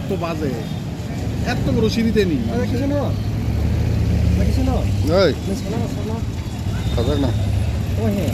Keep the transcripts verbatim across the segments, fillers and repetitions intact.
এত বাজে, এত বড় সিঁড়ি দেনি। আরে, কিছু না। আরে, কিছু না। এই। না, শোনা না, শোনা। খাবে না। ও হে।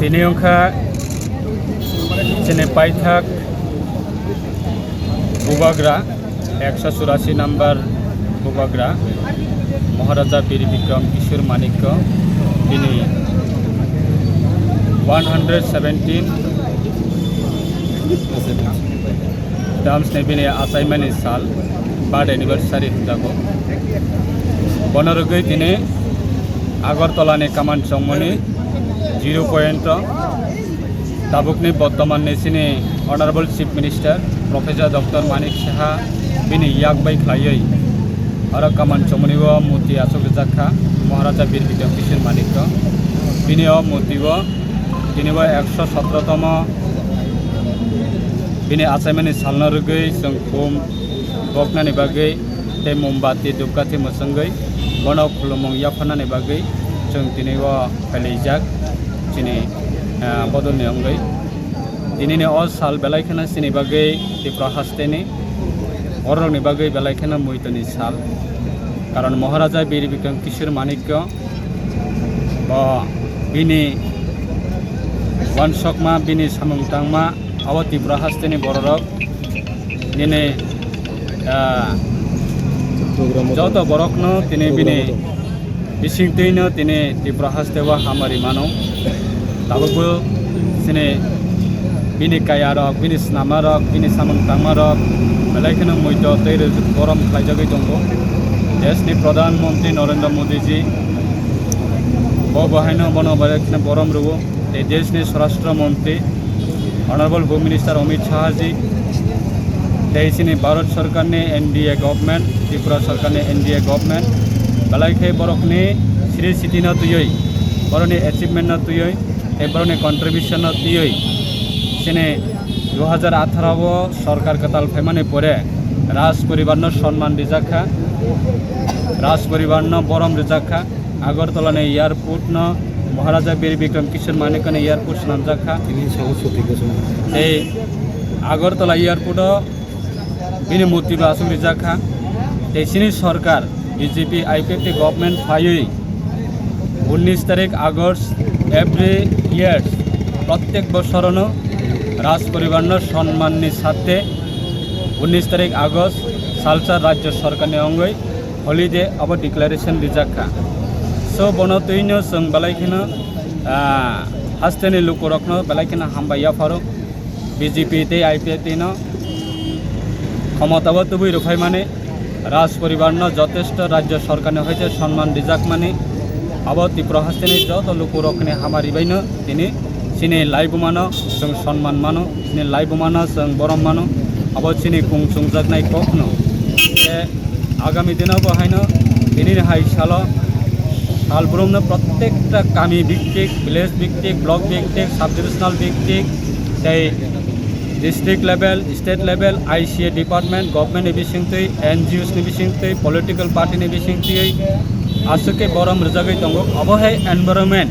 Tini wngkha chini paithak bubagra, ekso churasi number bubagra, Maharaja Bir Bikram Kishore Manikya, bini one hundred seventeen Tamsni bini achaimani sal, birth anniversary hwnjago. Bono rwgwi tini Agartala ni kaman chongmani zero point o tabukni bortoman ni chini Honorable Chief Minister Professor Doctor Manik Saha bini yak bai khlaiwi oro kaman chongmani o murti achuk rijak kha Maharaja Bir Bikram Kishore Manikya. Bini o murti o tini bo ekso sotro tomo bini achaimani salno rwgwi chwng khum boknani bagwi tei mombati, dhupkathi mwchwngwi bono khulumung yapharnani bagwi chwng tini o phailaijak chini, ah, bodolni wngwi. Tinini o sal belai kheno chini bagwi Tripura hasteni bororokni bagwi belai kheno muitoni sal. Karon Maharaja Bir Bikram Kishore Manikya bo bini uansukma, bini samung tangma abo Tripura hasteni bororok nini, ah, joto borokno tini bini bisingtwino tini Tripura haste o hamari mano. Tabukbo chini bini kaya rok, bini snama rok, bini samung tangma rok belai kheno muito tei rwchap borom khlaijagwi tongo. Deshni Pradhan Mantri Narendra Modi ji bo bo haino bono belai kheno borom rwo. Tei deshni Swarashtra Mantri Honorable Home Minister Amit Shah ji tei chini Bharat Sarkar ni N D A government, Tripura Sarkar ni N D A government belai khe borokni sri siti no twiwi, borokni achievement no twiwi tei borokni contribution no twiwi chini dui hajar atharo o sorkar kwtal phaimani pore Raj poribar no sonman rijak kha, Raj poribar no borom rijak kha. Agartala ni airport no Maharaja Bir Bikram Kishore Manikya ni airport swnamjak kha. Tini sabo soti gosong. Tei Agartala airport o bini murti bo aswk rijak kha. Tei chini sorkar B J P I P F T government phaiwi unnish tarik August every year, prottek bosorono Raj poribar no sonman ni sathe unnish tarik August salsa rajya sorkar ni wngwi holiday abo declaration rijak kha. So bono twino chwng belai kheno, ah, hasteni lukurokno belai kheno hambai yapharo B J P tei I P F T no khomotao tubui rwphaimani. Raj poribar no jotesto rajya sorkar ni hoite sonman rijak mani, abo Tripura haste ni joto luku rok ni hamari bai no tini chini laibuma no chwng sonman mano, chini laibuma no chwng borom mano, abo chini kung chungjak nai kok no. Te agami dino bo haino tini ni hai salo salbrum no prottekta kami biktik, village biktik, block biktik, sub divisional biktik, tei district level, state level, I C A department, government ni bisingtwi, N G Os ni bisingtwi, political party ni bisingtwi aswk khe borom rwjagwi tongo. Obo hai environment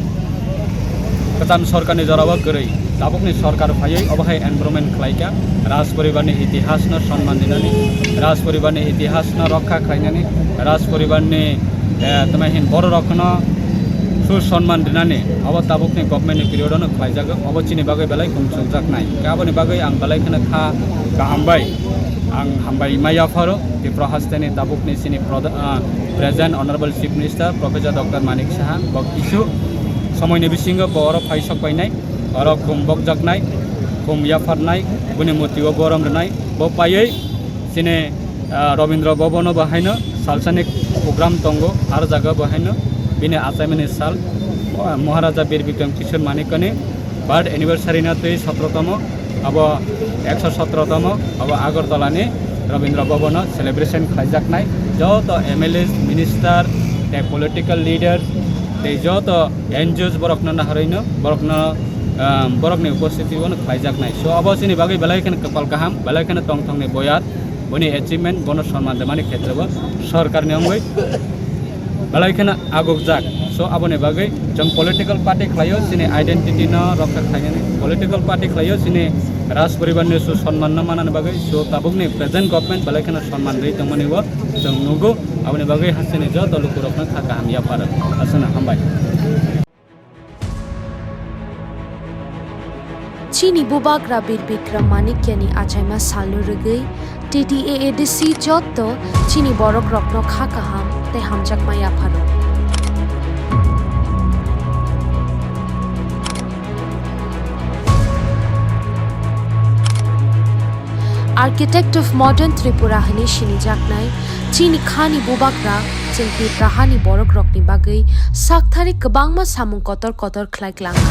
kwcham sorkar ni jorao kwrwi. Tabukni sorkar phaiwi obo hai environment khlaikha. Raj poribar ni itihas no sonman dinani, Raj poribar ni itihas no rokha khlainani, Raj poribar ni, eh, tamo hin borok rok no su sonman dinani, obo tabukni government ni period no khlaijago. Obo chini bagwi belai kung chungjak nai. Aboni bagwi ang belai kheno kha kaham bai ang hambai maya pharo Tripura haste ni tabukni chini proda-, ah, present Honorable Chief Minister Professor Doctor Manik Saha bo kisu somoi ni bisingo bo oro phai sok painai, oro khum bokjak nai, khum yaphar nai, buni murti o borom rwnai, bo paiwi chini, ah, Rabindra Bhavan o bo haino salsani program tongo, ar jaga bo haino bini achaimani sal, ah, Maharaja Bir Bikram Kishore Manikya ni birth anniversary no twi sotro tomo, abo ekso sotro tomo, abo Agartala ni Rabindra Bhavan o celebration khlaijak nai. Joto M L As, minister, tei political leaders, tei joto N G Os borok no naharwi no, borok no, ah, borok ni upostiti o no khlaijak nai. So abo chini bagwi belai kheno kwpal kaham, belai kheno tongthok ni boyar, boni achievement, bono sonman rwmani khetre bo sorkar ni wngwi belai kheno agukjak. So, aboni bagwi chwng political party khlaio, chini identity no rokha khlainani, political party khlaio, chini Raj poribar ni su sonman no manani bagwi. So, tabukni present government belai kheno sonman rwi tongmani o chwng nugo. Aboni bagwi hasteni joto lukurokno kha kaham yapharo. Aswkno hambai. Chini Bubagra Bir Bikram Manikya ni achaima salno rwgwi T T A A D C jotto chini borok rokno kha kaham tei hamjakma yapharo. Architect of Modern Tripura hwnwi sinijaknai chini khani Bubagra chwng Tipra hani borok rokni bagwi sakthari kwbangma samung kotor kotor khlai klang.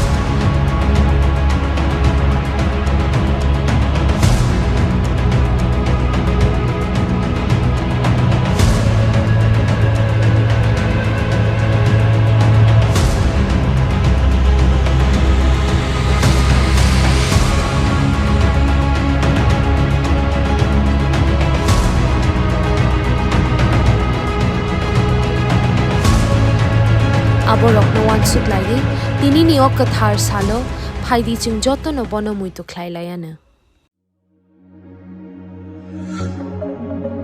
Aborokno uansuk laiwi, tinini o kwthar salo phaidi chwng jotono bono muitu khlai laianw.